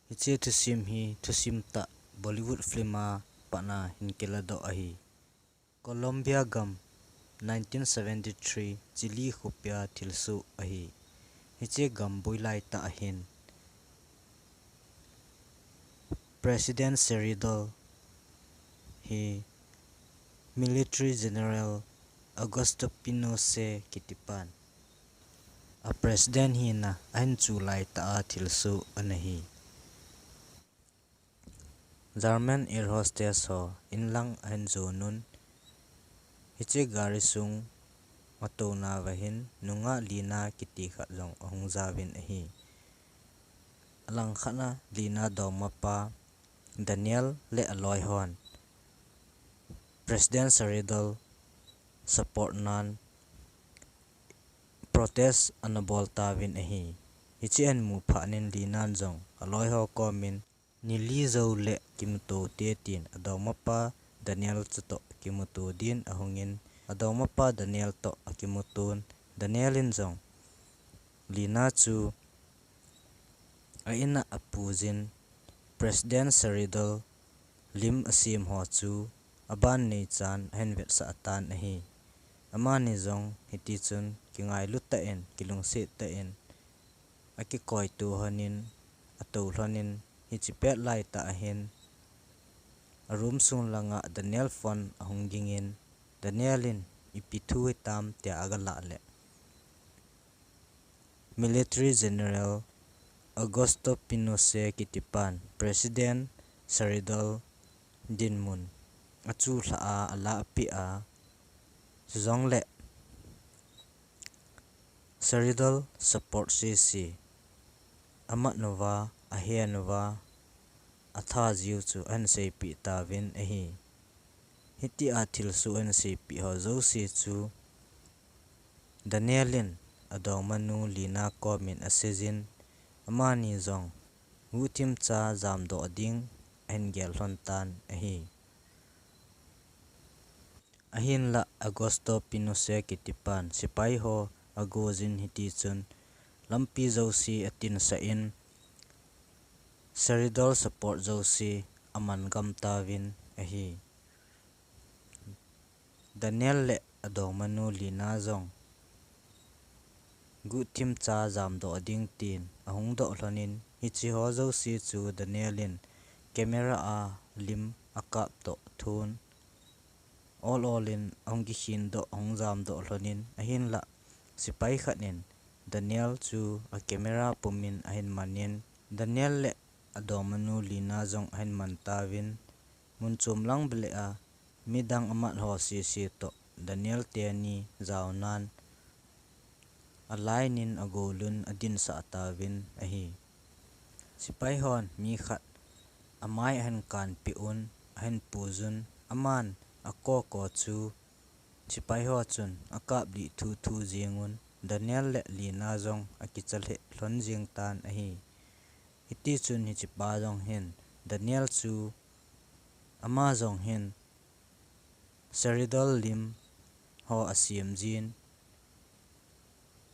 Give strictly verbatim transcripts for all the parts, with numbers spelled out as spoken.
Hiche thusim hi thusim tah Bollywood film a pat a hin kiladoh ahi. Colombia gam, nineteen seventy-three Chile khopia thilsoh ahi. Hiche gam boi laitah ahin President Cerradol hi Military General Augusto Pinochet kitipan a President hina ahin chu laitah a thilsoh ana hi. German air hostess ho inlang ahin jonun, hiche gari sung atouna uva hin nungah Lina kiti khat jong ahung jaovin ahi. Alangkhat a Lina dongmapa Daniel le aloi hon President Cerradol support nan protest ana bol tauvin ahi. Hiche ahin mu phat in Lina'n jong aloi ho komin, "Nili jou le kimuto te," tin adongmapa Daniel chutoh kimuto din ahungin, adongmapa Daniel toh akimuton, Daniel in jong Lina chu a in a apujin, President Cerradol lim asem ho chu aban neichan ahin vetsah tan ahi. Amani jong hitichun kingailu tah in, kilungset tah in, akikoito lhonin, atou lhonin, hiche pet laitah ahin a room sung langa Daniel phone ahung gingin, Daniel in, "Ipi thu hitam?" tia agalah le, Military General Augusto Pinochet kitipan President Cerradol dinmun achu lha a, alahpeh a, chujongle Cerradol support sese amat uva, ahen uva, atha jiu chu ahin seipeh tauvin ahi. Hitia thilsoh ahin seipeh ho jouse chu Daniel in adongmanu Lina komin aseijin, amani jong guhthim cha jamdoh ding ahin gel lhon tan ahi. Ahinlah Augusto Pinochet kitipan sepai ho agojin hitichun lampi jouse atinsah in, Cerradol support jouse aman gam tauvin ahi. Daniel le adongmanu Lina jong guhthim cha jamdoh ding tin ahung doh lhonin, hiche ho jouse chu Daniel in camera a lim akap toh thon, ol ol in ahung kikhin doh, ahung jamdoh lhonin, ahinlah sepai khat in Daniel chu a camera pumin ahin manin, Daniel le adongmanu Lina jong ahin man tauvin, mun chom lang beh le a midang amat ho sese toh Daniel teni jaonan a line in agolun adinsah tauvin ahi. Sepai hon mi khat amai ahin kanpeh un, ahin pujun, aman akoko chu sepai ho chun akaplih thuthu jengun, Daniel le Lina jong akicha lheh lhon jeng tan ahi. Hitichun hichepa jong hin Daniel chu ama jong hin Cerradol lim ho asem jin,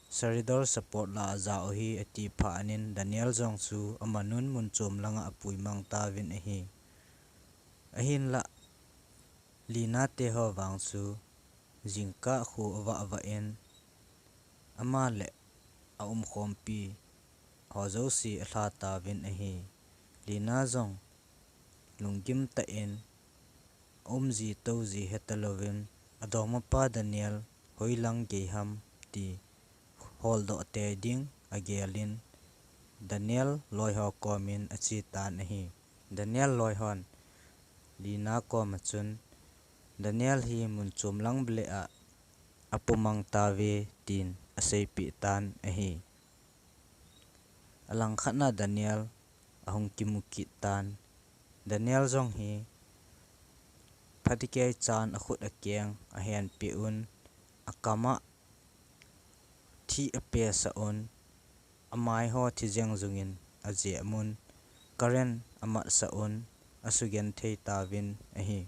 Cerradol support la ajao hi ati phat in Daniel jong chu amanun mun chom langa apuimang tauvin ahi. Ahinlah Lina te ho vang chu jingkah kho avah vah in ama le aumkhompi ho jouse alha tauvin ahi. Lina jong lunggim tah in aumji touji hetalouvin adongmapa Daniel hoilang gei ham ti holdoh tei ding agelin Daniel loi ho komin ache tan ahi. Daniel loi hon Lina koma chun Daniel hi mun chom lang beh le a apumang tauve tin aseipeh tan ahi. Alangkhat na Daniel ahung kimu kit tan. Daniel jong hi phatecha chan akhut akeng ahenpeh un, akam a thih apesah un, amai ho thi jeng jungin ajem un, current amatsah un, asugenthei tauvin ahi.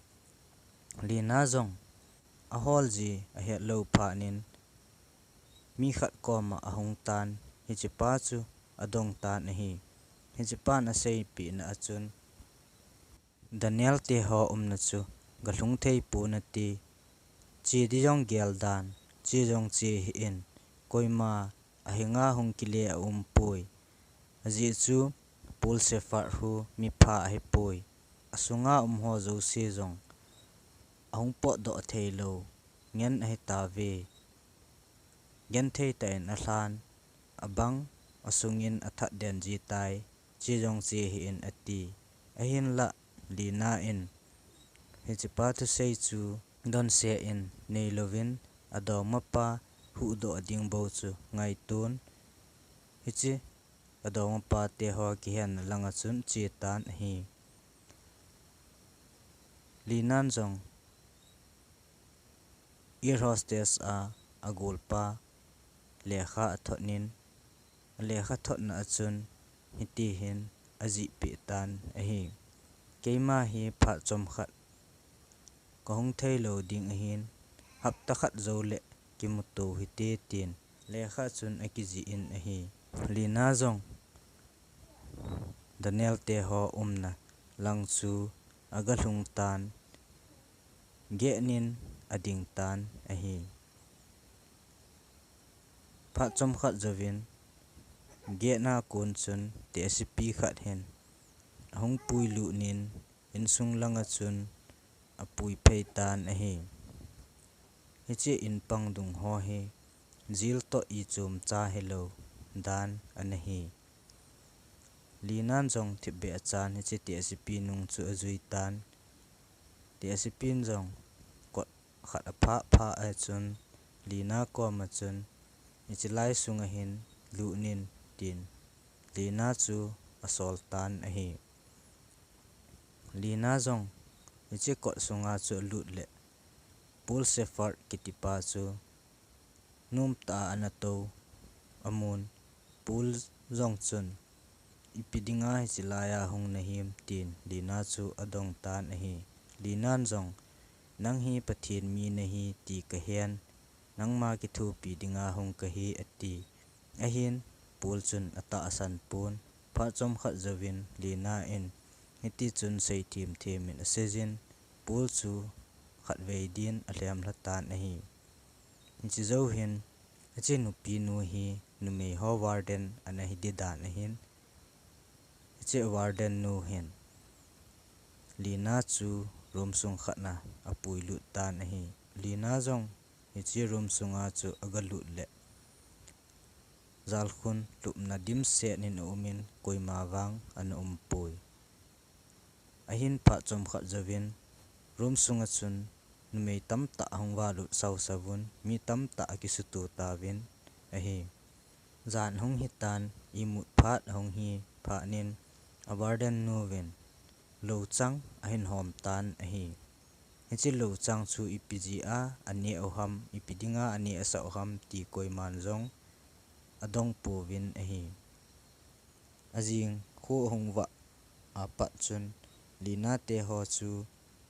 Lina jong ahol ji ahetlou phat in mi khat koma ahung tan, hichepa chu adong tan ahi. Hichepan aseipeh na achun, Daniel te ho umna chu galhung thei pon ati. Che di jong gel dan, che jong che hih in, koima ahinga hung kile aum poi. Ajeh chu Paul Shepherd hu mipha ahi poi. Asunga um ho jouse jong ahung potdoh thei lou ngen ahi tave. Genthei tah in alhan, abang asungin athat den ji tai, che jong che hih in ati. Ahinlah Lina in hichepa thusei chu donse in neilouvin adongmapa huhdoh ding bou chu ngaiton. Hiche adongmapa te ho kihenna langa chun che tan ahi. Linan jong air hostess a agolpa lekha athot in, alekha thotna achun hitihin ajihpeh tan ahi. Keima hi phat chomkhat kahung thei lou ding ahin, hapta khat jou le kimuto hite tin lekha chun akijih in ahi. Lina jong Daniel te ho umna lang chu agalhung tan, gate in ading tan ahi. Phat chomkhat jouvin gate a kon chun tehsepi khat hin ahung puilut in insung langa chun apui phei tan ahi. Hiche in pang dung ho hi jail toh ichomcha hilou dan ana hi. Linan jong thipbeh achan hiche tehsepi nung chu ajui tan. Tehsepin jong kot khat aphah phah achun Lina koma chun, hichelai sunga hin lut in tin Lina chu asol tan ahi. Lina jong hiche kot sunga chu alut le Paul Shepherd kitipa chu nomtah a ana tou amun. Paul jong chun, ipi dinga hichelai a hung nahim tin Lina chu adong tan ahi. Linan jong, nang hi Pathen mi nahi ti kahen, nangma kithopi dinga hung kahi ati. Ahin Paul chun atahsan pon. Phat chomkhat jouvin Lina in hitichun seithem them in aseijin, Paul chu khatvei din alhemlha tan ahi. Hiche jou hin, hiche nupinu hi numei ho warden ana hi di dan ahin, hiche warden nu hin Lina chu room sung khat na apuilut tan ahi. Lina jong hiche room sunga chu agalut le jalkhun lupna dimset in aumin, koima vang ana um poi. Ahin phat chomkhat jouvin room sunga chun numei tamtah ahung valut sausavun, mi tamtah akisuto tauvin ahi. Jan ahung hitan, imut phat ahung hi phat in a warden nuvin louchang ahin hom tan ahi. Hiche louchang chu ipi jeh a aneh u ham, ipi dinga aneh asah u ham ti koiman jong adong pouvin ahi. Ajing kho ahung vah apat chun Lina te ho chu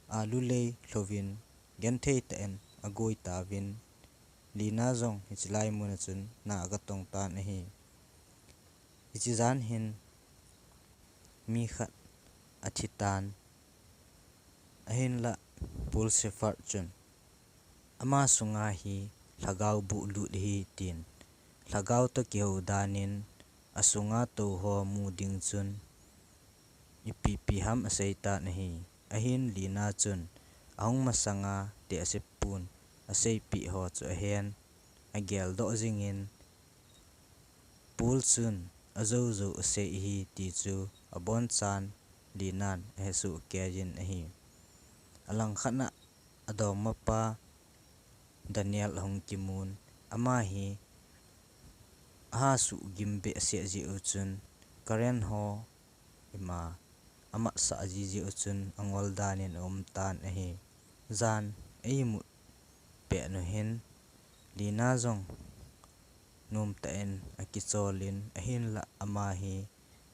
alulei lhouvin genthei tah in agoi tauvin, Lina jong hichelai muna chun na agatong tan ahi. Hiche jan hin mi khat athi tan, ahinlah Paul Shepherd chun ama sunga hi lhagao buh lut ahi tin, lhagao toh kihou dan in asunga tou ho mu ding chun ipi ipi ham asei tan ahi. Ahin Lina chun ahung masanga tehsepun aseipeh ho chu ahen, ageldoh jingin, Paul chun ajou jou asei ahi ti chu abonchan Linan ahesoh kei jin ahi. Alangkhat na adongmapa Daniel ahung kimun, ama hi aha suhgim behseh jeh u chun Karen ho ima amatsah ji jeh u chun angol dan in aum tan ahi. Jan a imut pet u hin Lina jong nomtah in akichol in, ahinlah ama hi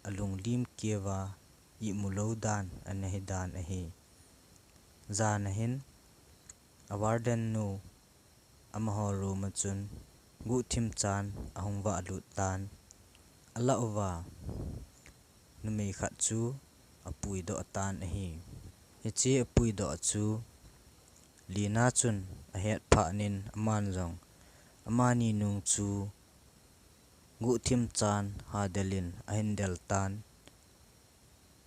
alunglim keuva imu lou dan ana hi dan ahi. Jan ahin a warden nu amaho room a chun guhthim chan ahung vahlut tan, alah uva numei khat chu apuidoh tan ahi. Hiche apuidoh chu Lina chun ahet phat in aman jong amani nung chu guhthim chan hadel in ahin del tan.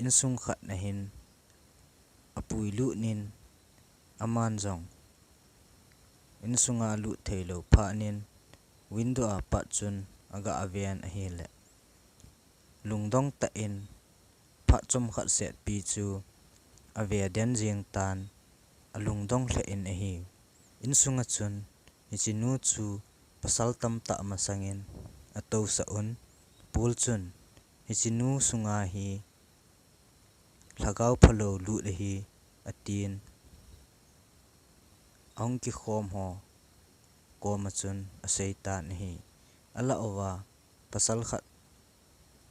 Insung khat ahin apui lut in aman jong insunga lut thei lou phat in window a pat chun aga aven ahile lungdong tah in phat chomkhat setpi chu ave den jeng tan alungdong lheh in ahi. Insunga chun hiche nu chu pasal tamtah masang in atousah un, Paul chun hiche nu sunga hi lhagao phalou lut ahi atin ahung kikhom ho koma chun asei tan ahi. Alah uva pasal khat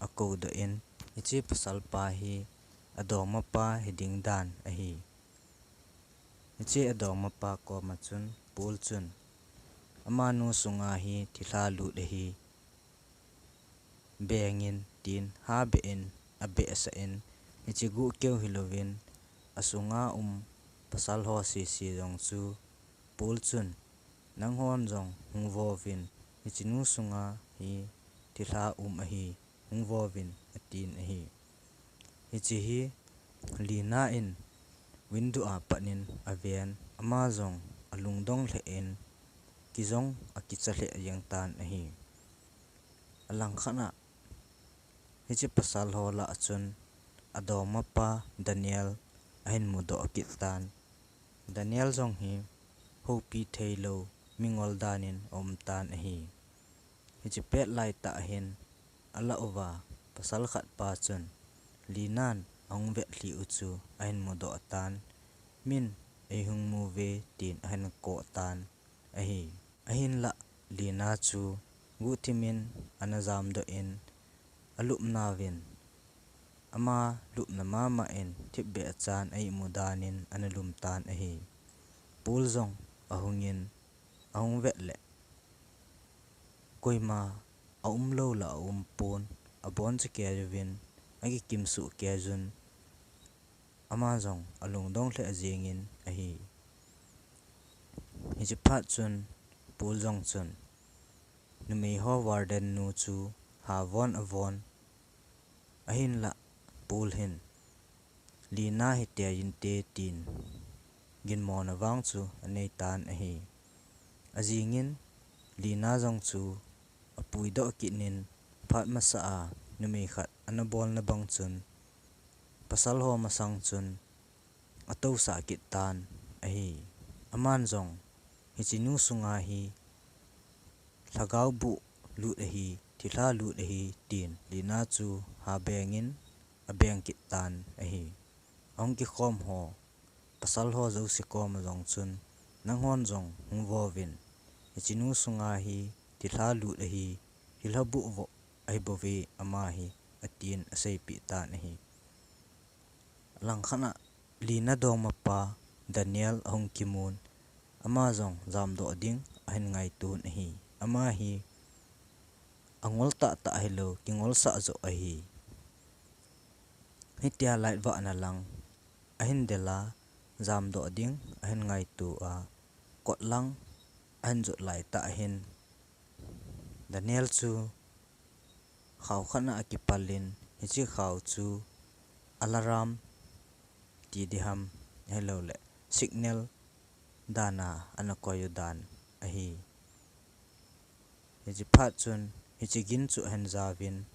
akoudoh in hiche pasal pa hi adongmapa hiding dan ahi. Hiche adongmapa koma chun Paul chun amanu sunga hi thilha lut ahi, beng in tin habeh in abehsah in hiche guh keu hilouvin asunga um pasal ho sese jong chu Paul chun, "Nanghon jong hung vo uvin, hiche nu sunga hi thilha um ahi, hung vo uvin," atin ahi. Hiche hi Lina in window a pat in aven, ama jong alungdong lheh in kijong akicha lheh jeng tan ahi. Alangkhat a hiche pasal ho lah a chun adongmapa Daniel ahin mudoh kit tan. Daniel jong hi houpi thei lou mingol dan in aum tan ahi. Hiche pet lai tah hin alah uva pasal khat pa chun Lina'n ahung vet lih u chu ahin mudoh tan, "Min eihung mu uve," tin ahin koh tan ahi. Ahinlah Lina chu guhthim in ana jamdoh in alupna uvin ama lupna mama in thipbeh a chan a imu dan in ana lum tan ahi. Paul jong ahung in ahung vet le koima aum lou la aum pon, abon chu kei uvin akikim suh kei un ama jong alungdong lheh jeng in ahi. Hiche phat chun Paul jong chun numei ho warden nu chu ha von avon, ahinlah Paul hin, "Lina hi tei inte," tin ginmona vang chu anei tan ahi. Ajing in Lina jong chu apuidoh kit in phat masa a numei khat ana bolna bang chun pasal ho masang chun atousah kit tan ahi. Aman jong hiche nu sunga hi lhagao buh lut ahi, thilha lut ahi, tin Lina chu ha beng in abeng kit tan ahi. Ahung kikhom ho pasal ho jouse koma jong chun, "Nanghon jong hung vo uvin, hiche nu sunga hi thilha lut ahi, thilha buh vo ahi bouve ama hi," atin aseipeh tan ahi. Alangkhat a Lina dongmapa Daniel ahung kimun, ama jong jamdoh ding ahin ngaitun ahi. Ama hi angol tahtah hilou, kingolsah joh ahi. Hitia light vah na lang ahin del a, jamdoh ding ahin ngaitu a, kot lang ahin jot laitah hin Daniel chu khao khat a akipal in, hiche khao chu alarm ti diham, ahilouleh signal dan a ana koi u dan ahi. Hiche phat chun hiche gin chu ahin jauvin,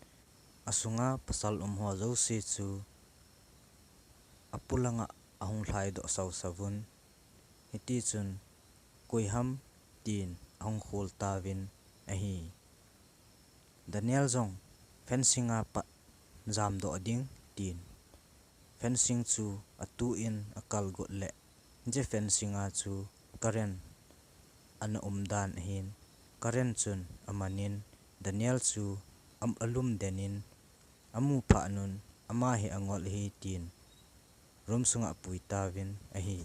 asunga pasal um ho jouse chu apulang a ahung lhaidoh sausau vun. Hitichun koiham tin ahung khol tauvin ahi. Daniel jong fencing a pat jamdoh ding tin fencing chu atu in akal got le, hiche fencing a chu current ana um dan ahin, current chun aman in Daniel chu am-, alum den in, amu phat un ama hi angol ahi tin room sunga apui tauvin ahi.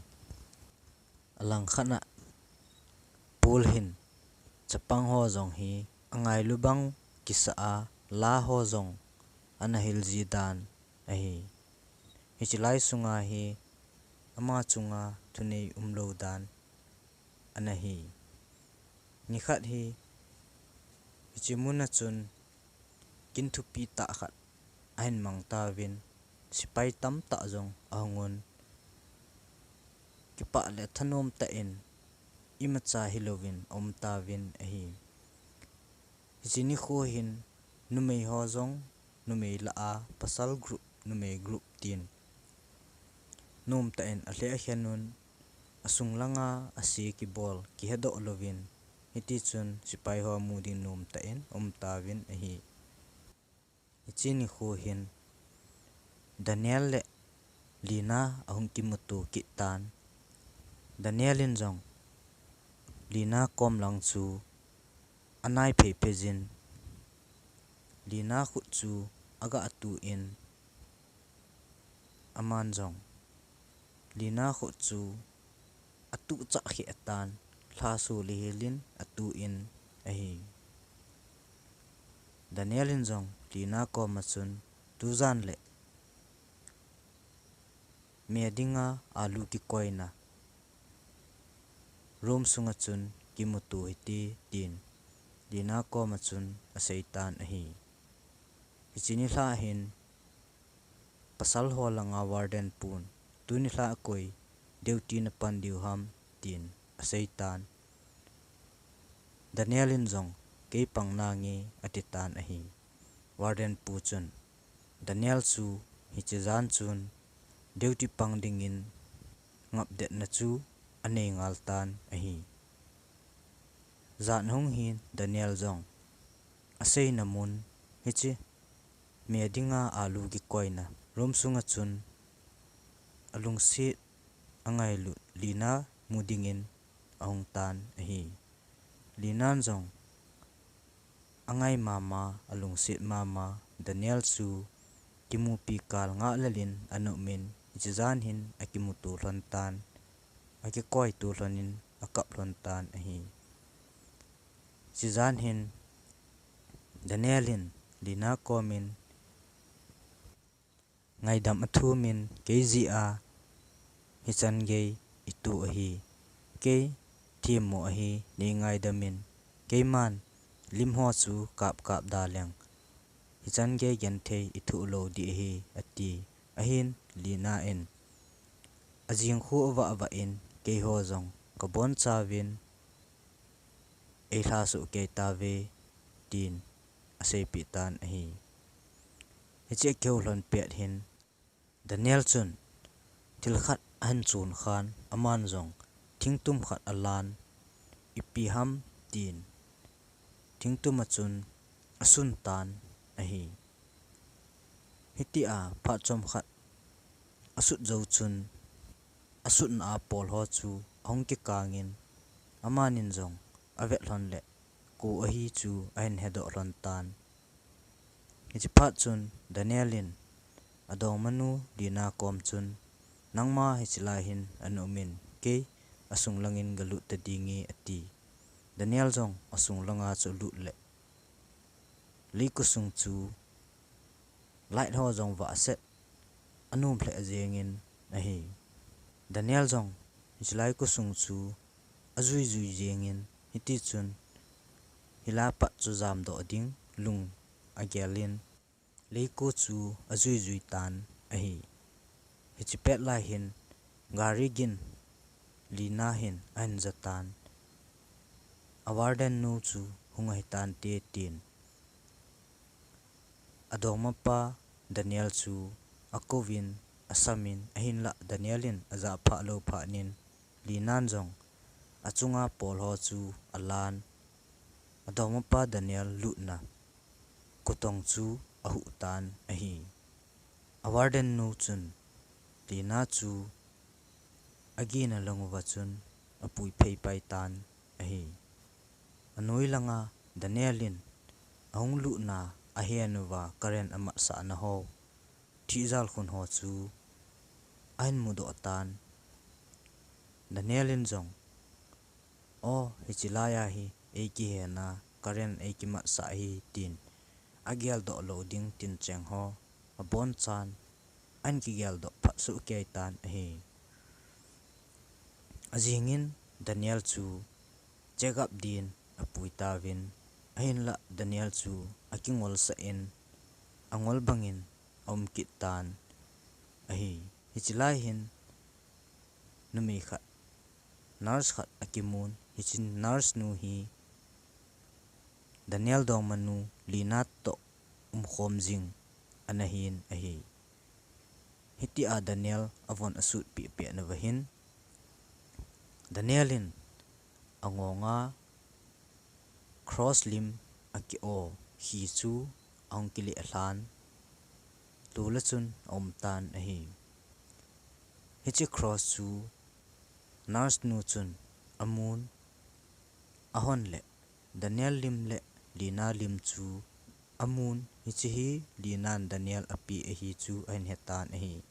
Alangkhat a Paul hin chapang ho jong hi angailu bang kisa a, la ho jong ana hil ji dan ahi. Hiche lai sunga hi ama chunga thunei umlou dan ana hi. Nikhat hi hiche muna chun kin thupi tah khat ahin mang tauvin, sepai tamtah jong ahungun, kipah le thanom tah in imacha hilouvin aum tauvin ahi. Hiche nikho hin numei ho jong numei lah a, pasal group, numei group tin nomtah in alheh akhen un, asung langa ase kibol kihedoh louvin, hitichun sepai ho mu ding nomtah in aum tauvin ahi. Hiche nikho hin Daniel le Lina ahung kimuto kit tan. Daniel in jong Lina kom lang chu anai phei phei jin, Lina khut chu aga atu in, aman jong Lina khut chu atuh chah kheh tan, lhaso le hel in atu in ahi. Daniel in jong Lina kom a chun, tujan le me dinga alu kikoina room sunga chun kimuto hite, tin Lina kom a chun asei tan ahi. Hiche nilhah hin pasal ho langa warden pun, tuni lhah koi duty na pan diu ham, tin asei tan. Daniel in jong, kei pang nange, ati tan ahi. Warden pu chun Daniel chu hiche jan chun duty pang dingin ngapdetna chu anei ngal tan ahi. Jan hung hin Daniel jong aseina mun, hiche me dinga alu kikoina room sunga chun alungset angailut Lina mu dingin ahung tan ahi. Lina in jong angai mama, alungset mama Daniel chu kimupi kal ngah lel in ana um in, hiche jan hin akimuto lhon tan, akikoito lhon in akap lhon tan ahi. Hiche jan hin Daniel in Lina kom in, ngaidam athum in, kei jeh a hichan gei itu ahi. Kei themmo ahi, nei ngaidam in. Keiman lim ho chu kap kap da leng, hichan gei genthei ithoh lou ding ahi, ati. Ahin Lina in ajing khu avah vah in, keiho jong kabonchauvin eilhaso kei tauve, tin aseipeh tan ahi. Hiche akihou lhon pet hin Daniel chun thil khat ahin chon khan, aman jong thingtum khat alan, ipi ham tin thingtum a chun asun tan ahi. Hitia phat chomkhat asut jou chun, asutna a pol ho chu ahung kikang in, aman in jong avet lhon le koi ahi chu ahin hedoh lhon tan. Hiche phat chun Daniel in adongmanu Lina kom chun, nangma hiche lai hin ana um in, kei asung langin galut ta dinge, ati. Daniel jong asung langa chu alut le, leikhosung chu light ho jong vah set, anom lheh jeng in ahi. Daniel jong hiche leikhosung chu ajui jui jeng in, hitichun hilai a pat chu jamdoh ding lung agel in, leikho chu ajui jui tan ahi. Hiche pet lai hin gari gin Lina hin ahin ja tan. A warden nu chu hung ahi tante, tin adongmapa Daniel chu akouvin, asamin, ahinlah Daniel in ajah phah lou phat in, Lina in jong achunga pol ho chu alan, adongmapa Daniel lutna kotong chu ahuh tan ahi. A warden nu chun Lina chu agina lang uva chun apui phei pai tan ahi. Anoi langa Daniel in ahung lutna ahen uva current amatsahna ho, thih jalkhun ho chu ahin mudoh tan. Daniel in jong, o, hiche lai a hi eikihena current eikimatsah ahi, tin ageldoh lou ding tincheng ho abonchan ahin kigeldoh phat soh kei tan ahi. Ajingin Daniel chu check up din apui tauvin, ahinlah Daniel chu akingolsah in, angol bangin aum kit tan ahi. Hiche lai hin numei khat, nurse khat akimun, hiche nurse nu hi Daniel dongmanu Lina toh umkhom jing ana hin ahi. Hitia Daniel avon asutpeh peh nauva hin, Daniel in angonga cross lim aki-o khi chu ahung kile lhan, tule chun aum tan ahi. Hiche cross chu nurse nu chun amun, ahon le Daniel lim le Lina lim chu amun, hiche hi Lina'n Daniel apeh ahi chu ahin hetan ahi.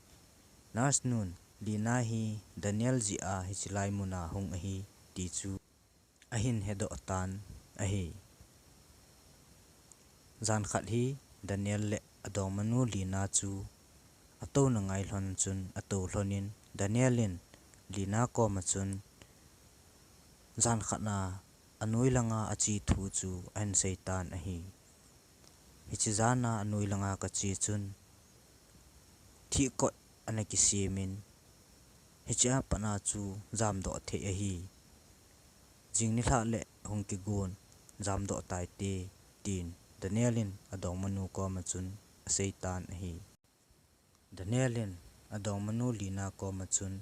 Nurse nun Lina hi Daniel jeh a hiche lai muna hung ahi ti chu ahin hedoh tan ahi. Jan khat hi Daniel le adongmanu Lina chu atouna ngai lhon chun atou lhonin, Daniel in Lina koma chun jan khat na anoi langa ache thu chu ahin sei tan ahi. Hiche jan a anoi langa kache chun thih kot ana kisemin, hiche a pat a chu jamdoh thei ahi. Jing nilhah le hung kigon, jamdoh taite, tin Daniel in adongmanu koma chun asei tan ahi. Daniel in adongmanu Lina koma chun,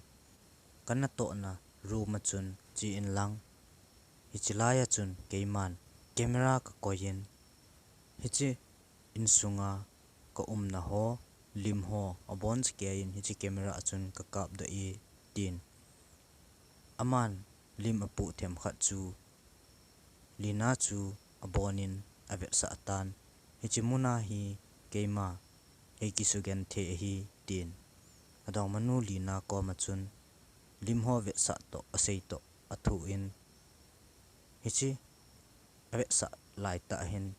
kanatohna room a chun che inlang, hiche lai a chun keiman camera kakoi in, hiche insunga kaumna ho lim ho abon chakei in hiche camera a chun kakapdoh e, tin aman lim apoh themkhat chu Lina chu abonin avetsah tan, hiche muna hi keima eikisugenthei ahi, tin adongmanu Lina koma chun lim ho vetsah toh asei toh athu in, hiche avetsah laitah hin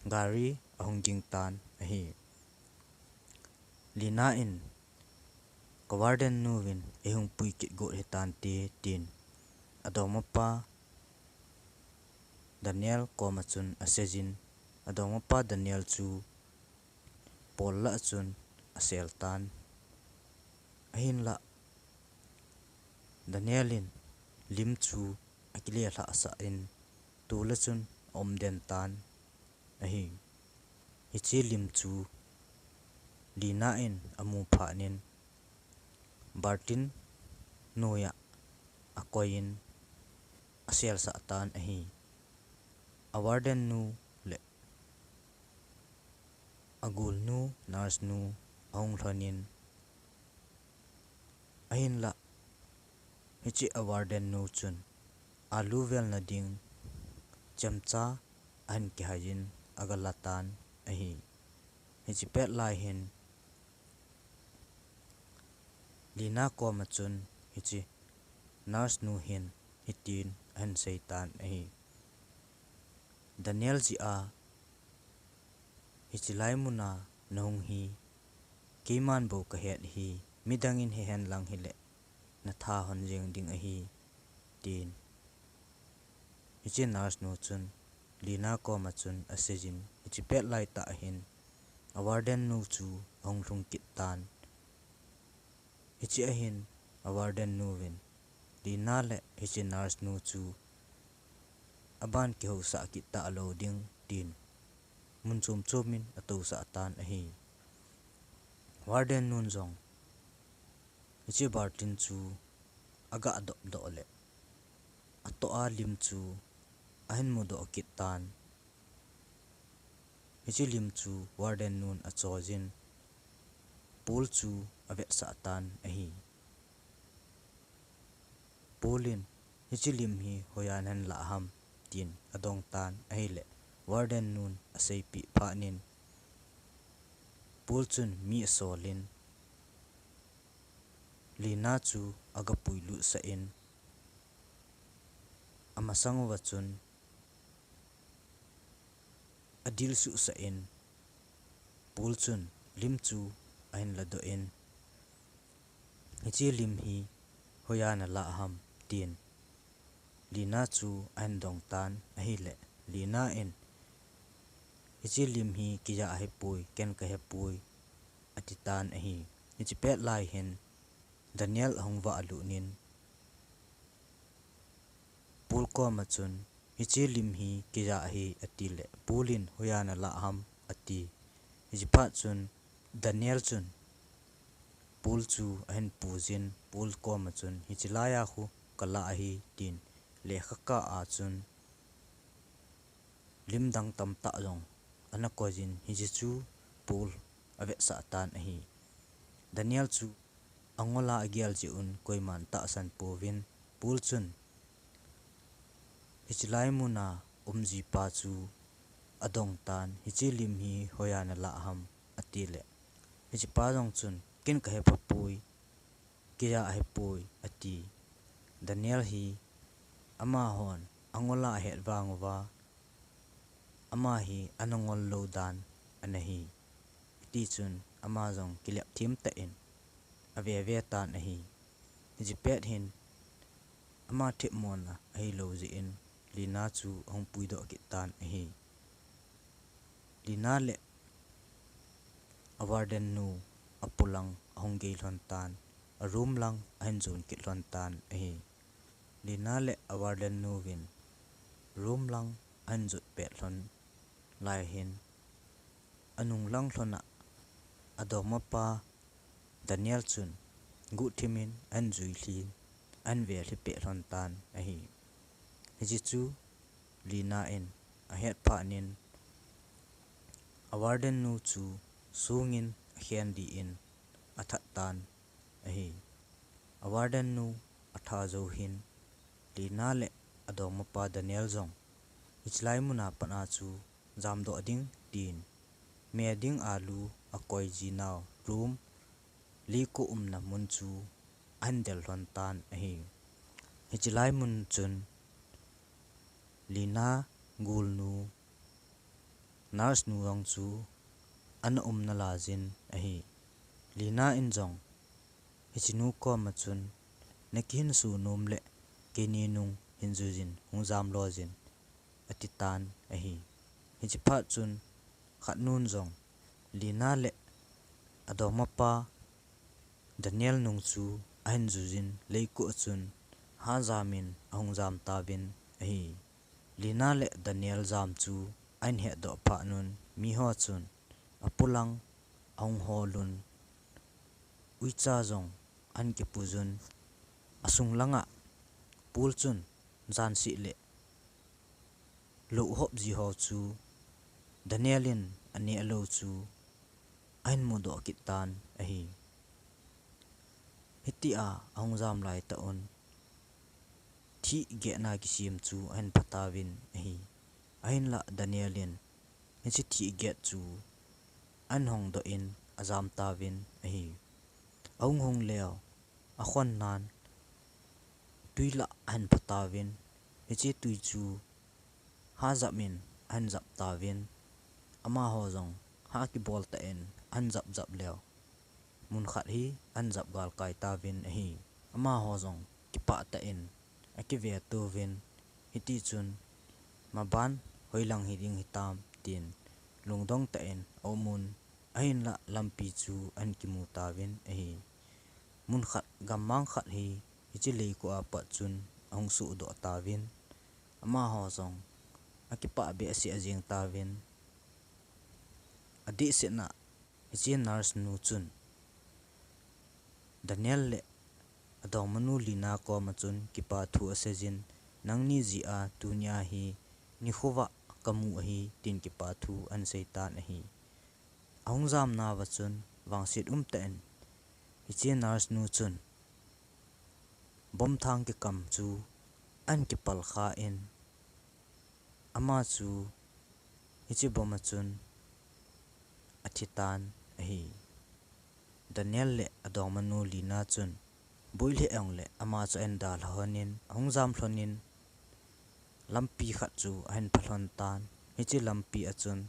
gari ahung ging tan ahi. Lina in, ka warden nu vin eihung pui kit got hitante, tin adongmapa Daniel koma chun aseijin, adongmapa Daniel chu pol lah a chun asel tan. Ahinlah Daniel in lim chu akile lhahsah in, tule chun aumden tan ahi. Hiche lim chu Lina in amu phatnin Bartin noiya akoiyin aselsah tan ahi. A warden nu le agulnu, nurse nu ahung lhonin, ahinlah hiche a warden nu chun alu velna ding chemcha ahin kihaiyin agala tan ahi. Hiche pet lai hin Lina koma chun hiche nurse nu hin hitin ahin seitan ahi. Daniel jeh a hiche lai muna nahung hi keiman bou kahet ahi, midangin hehen lang hileh natha hon jeng ding ahi, tin hiche nurse nu chun Lina koma chun aseijin, hiche pet laitah hin a warden nu chu ahung lhung kit tan. Hiche ahin a warden nu vin Lina le hiche nurse nu chu aban kihousah kit talou ding, tin mun chom chom in atousah tan ahi. Warden nun jong hiche Bartin chu aga dopdoh leh atoh a lim chu ahin mudoh kit tan. Hiche lim chu warden nun achoiyin, Paul chu avetsah tan ahi. Paul in hiche lim hi hoiya nahin lah ham, tin adong tan ahileh warden nun aseipeh phatnin, Paul chun mi asolin Lina chu aga puilutsah in, amasang uva chun adilsuhsah in, Paul chun lim chu ahin ladoh in, "Hiche lim hi hoiya nalah ham?" tin Lina chu ahin dong tan ahileh, Lina in, "Hiche lim hi keija ahipoi, ken kahepoi," ati tan ahi. Hiche pet lai hin Daniel ahung vah lut in, Paul koma chun, "Hiche lim hi keija ahi," ati le, Paul in, "Hoiya nalah ham?" ati. Hiche phat chun Daniel chun Paul chu ahin puijin, Paul koma chun, "Hiche laiya khu kalah ahi," tin lekha kah a chun lim dang tamtah jong ana koijin, hiche chu Paul avetsah tan ahi. Daniel chu angol a agel jeh un koiman tahsan pouvin, Paul chun hiche lai muna umjipa chu adong tan, "Hiche lim hi hoiya nalah ham?" ati le, hichepa jong chun, "Ken kahe phapoi, keija ahipoi," ati. Daniel hi amahon angol a ahet vang uva, ama hi ana ngol lou dan ana hi. Hiti chun ama jong kilep thim tah in ave ve tan ahi. Hiche pet hin ama themmo na ahilou jeh in Lina chu ahung puidoh kit tan ahi. Lina le a warden nu apolang ahung gei lhon tan, a room lang ahin jon kit lhon tan ahi. Lina le a warden nu vin room lang ahin jot pet lhon lai hin, anung lang lhon a adongmapa Daniel chun guhthim in ahin jui lhin, ahin ve lhi pet lhon tan ahi. Hiche chu Lina in ahet phat in, a warden nu chu sung in akhen dih in athat tan ahi. A warden nu atha jou hin, Lina le adongmapa Daniel jong hiche lai muna pat a chu jamdoh ding tin, me ding a lu akoi jinau room, leiko umna mun chu ahin del lhon tan ahi. Hiche lai mun chun Lina golnu, nurse nu jong chu ana um nalai jin ahi. Lina in jong hiche nu koma chun, "Nakihinso nom le keini nung hin jui jin, hung jam lo jin," ati tan ahi. Hiche phat chun khat nun jong Lina le adongmapa Daniel nung chu ahin jui jin, leiko a chun ha jam in ahung jam tauvin ahi. Lina le Daniel jam chu ahin hetdoh phat un, miho chun apolang ahung hol un, uicha jong ahin kipuijun, asung langa Paul chun janseh le louhop ji ho chu Daniel in aneh lou chu ahin mudoh kit tan ahi. Hitia ahung jam laitah un, thih getna kisem chu ahin phatauvin ahi. Ahinlah Daniel in hiche thih get chu ahin hongdoh in ajam tauvin ahi. Ahung hong leu, akhonnan twi lah ahin phatauvin, hiche twi chu ha jap in ahin jap tauvin, amaho jong ha kibol tah in ahin jap jap leu, mun khat hi ahin jap galkai tauvin ahi. Amaho jong kipah tah in akive touvin, hiti chun maban hoilang hiding hitam tin lungdong tah in aum un, ahinlah lampi chu ahin kimu tauvin ahi. Mun khat, gammang khat hi hiche leiko a pat chun ahung sohdoh tauvin, amaho jong akipah behseh jeng tauvin, adehset na hiche nurse nu chun Daniel le adongmanu Lina koma chun kipa thu aseijin, "Nangni jeh a tunia hi nikho vah kamu ahi," tin kipa thu ahin sei tan ahi. Ahung jamna uva chun vangset umtah in hiche nurse nu chun bomb thang kikam chu ahin kipal khan, ama chu hiche bomb a chun athi tan ahi. Daniel le adongmanu Lina chun boi lheh jongle ama chu ahin dalha lhonin, ahung jam lhonin, lampi khat chu ahin pha lhon tan. Hiche lampi a chun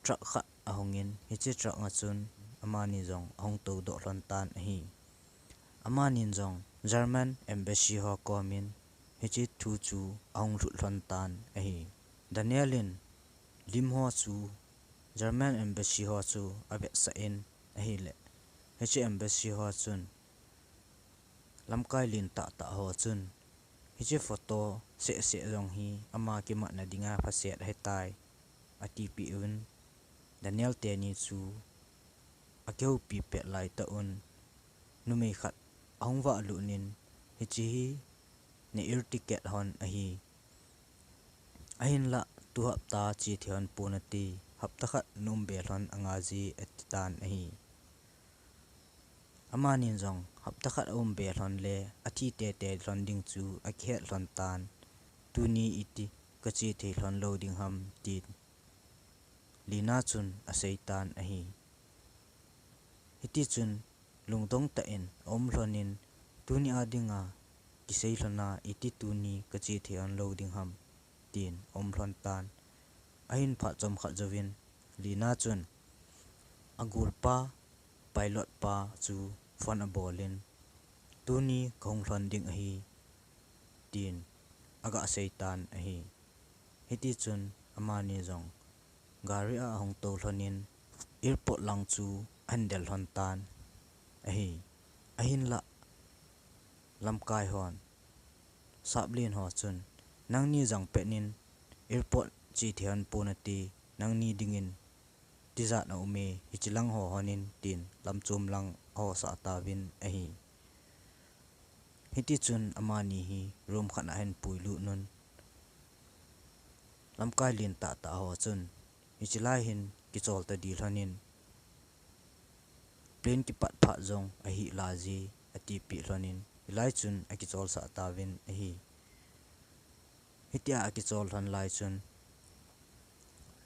truck khat ahungin, hiche truck a chun amani jong ahung toudoh lhon tan ahi. Amanin jong German embassy ho komin hiche thu chu ahung lhut lhon tan ahi. Daniel in lim ho chu German embassy ho chu avetsah in ahileh, hiche embassy ho chun lamkai lentah tah ho chun hiche photo sehseh jong hi ama kimatna dinga phaset ahitai, atipeh un, Daniel teni chu akihoupi pet laitah un numei khat ahung vahlut in, hiche hi na air ticket hon ahi. Ahinlah tu hapta che thei hon pon nate, hapta khat na umbe lhon angaije, ati tan ahi. Amanin jong hapta khat aumbe lhon le athi teitei lhon ding chu akihet lhon tan, tuni iti kache thei lhon lou ding ham, tin Lina chun asei tan ahi. Hitichun lungdong tah in aum lhon in, tuni a dinga kisei lhon a iti tuni kache thei hon lou ding ham, tin aum lhon tan. Ahin phat chomkhat jouvin Lina chun agolpa, pilot pa chu phone abol in, tuni kahung lhon ding ahi, tin aga sei tan ahi. Hitichun amani jong gari a ahung tou lhon in airport lang chu ahin del lhon tan ahi. Ahinlah lamkai hon, sap len ho chun, nangni jangpet in airport che thei hon pon nate, nangni dingin tijat aume, hiche lang ho hon in, tin lamchom lang ahosah tauvin ahi. Hitichun amani hi room khat a ahin puilut un, lamkai lentah tah ho chun, hiche lai hin kichol tadih lhon in, plane kipat phat jong ahilai je, atipeh lhon in, hilai chun akicholsah tauvin ahi. Hitia akichol lhon lai chun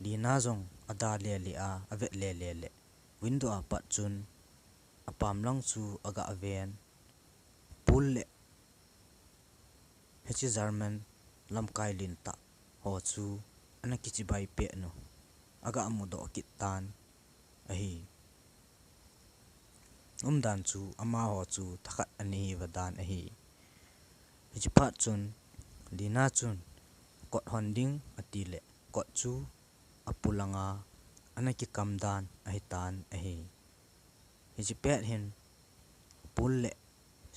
Lina jong ada lele a, avet lele le, window a pat chun apam lang chu aga ven, Paul le hiche German lamkai lentah ho chu ana kichibai pet u aga mudoh kit tan ahi. Umdan chu amaho chu thakhat ana hiuva dan ahi. Hiche phat chun Lina chun kot hon ding ati le kot chu apulang a ana kikam dan ahitan ahi. Hiche pet hin Paul le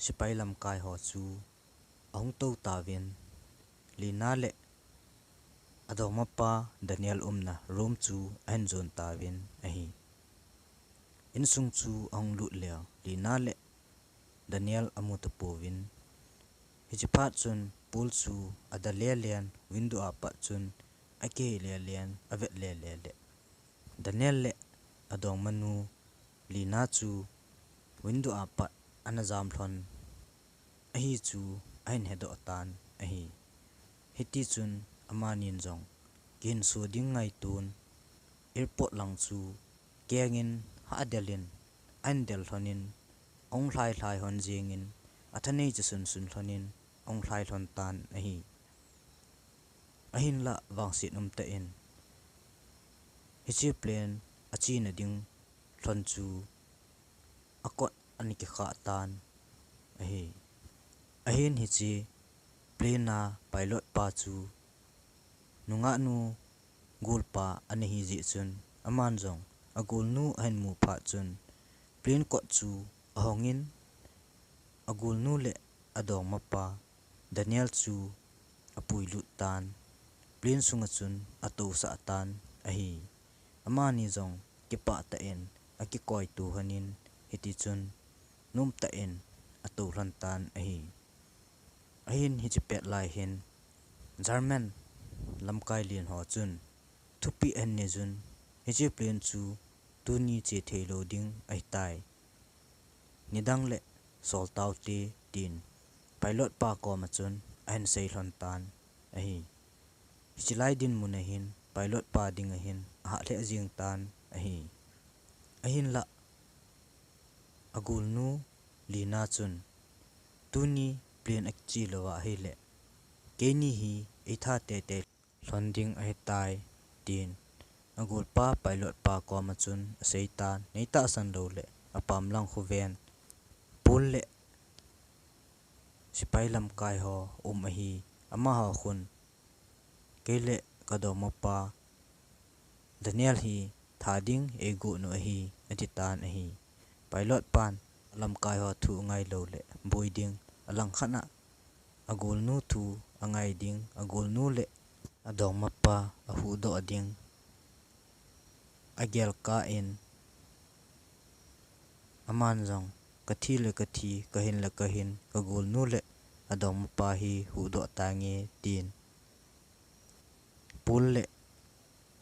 sepai lamkai ho chu ahung tou tauvin, Lina le adongmapa Daniel umna room chu ahin jon tauvin ahi. Insung chu ahung lut leu Lina le Daniel amu tapouvin, hiche phat chun Paul chu ada lelen, window a pat chun akihei lelen, avet lele le, Daniel le adongmanu Lina chu window a pat ana jam lhon ahi chu ahin hedoh tan ahi. Hitichun amanin jong kihinso ding ngaiton airport lang chu kengin ha adelin, ahin del lhon in, ahung lhai lhai lhon jengin, athanei cha sunsun lhon in ahung lhai lhon tan ahi. Ahinlah vangset umtah in hiche plane achena ding lhon chu akot ana kikhah tan ahi. Ahin hiche plane a pilot pa chu nungahnu golpa ana hi jeh chun, aman jong agolnu ahin mu phat chun plane kot chu ahong in, agolnu le adongmapa Daniel chu apuilut tan, plane sunga chun atousah tan ahi. Amani jong kipah tah in akikoito lhon in, hitichun nomtah in atou lhon tan ahi. Ahin hiche pet lai hin German lamkai len ho chun thupeh ahin nei jun, hiche plane chu tuni che thei lou ding ahitai, nidang le sol taute, tin pilot pa koma chun ahin sei lhon tan ahi. Hiche lai dinmun a hin pilot pa dinga hin ahah lheh jeng tan ahi. Ahinlah agolnu Lina chun, tuni plane ache louva ahile, keini hi eitha teitei lhon ding ahitai, tin Agolpa pilot pa koma chun aseitan, neitahsan louleh apam lang khu ven, Paul le sepai lamkai ho um ahi. Amaho khun, kei le kadongmapa Daniel hi tha ding eigoh u ahi, atitan ahi. Pilot pan alamkai ho thu angai louleh boi ding, alangkhat a agolnu thu angai ding, agolnu le adongmapa ahuhdoh ding agel kah in, aman jong, kathi le kathi, kahin le kahin, kagolnu le adongmapa hi huhdoh tange, tin Paul le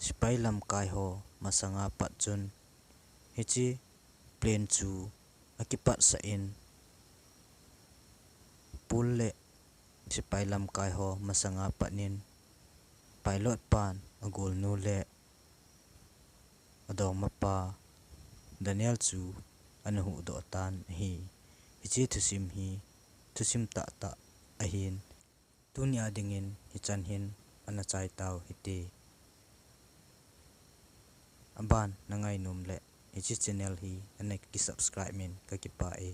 sepai lamkai ho masanga pat chun hiche plane chu akipatsah in, Paul le sepai lamkai ho masanga pat in pilot pan agolnu le adongmapa Daniel chu ana huhdoh tan ahi. Hiche thusim hi thusim tahtah ahin, tunia dingin hichan hin ana chai tau hite. Aban nangainom le hiche channel hi ana kisubscribe in, kakipah e.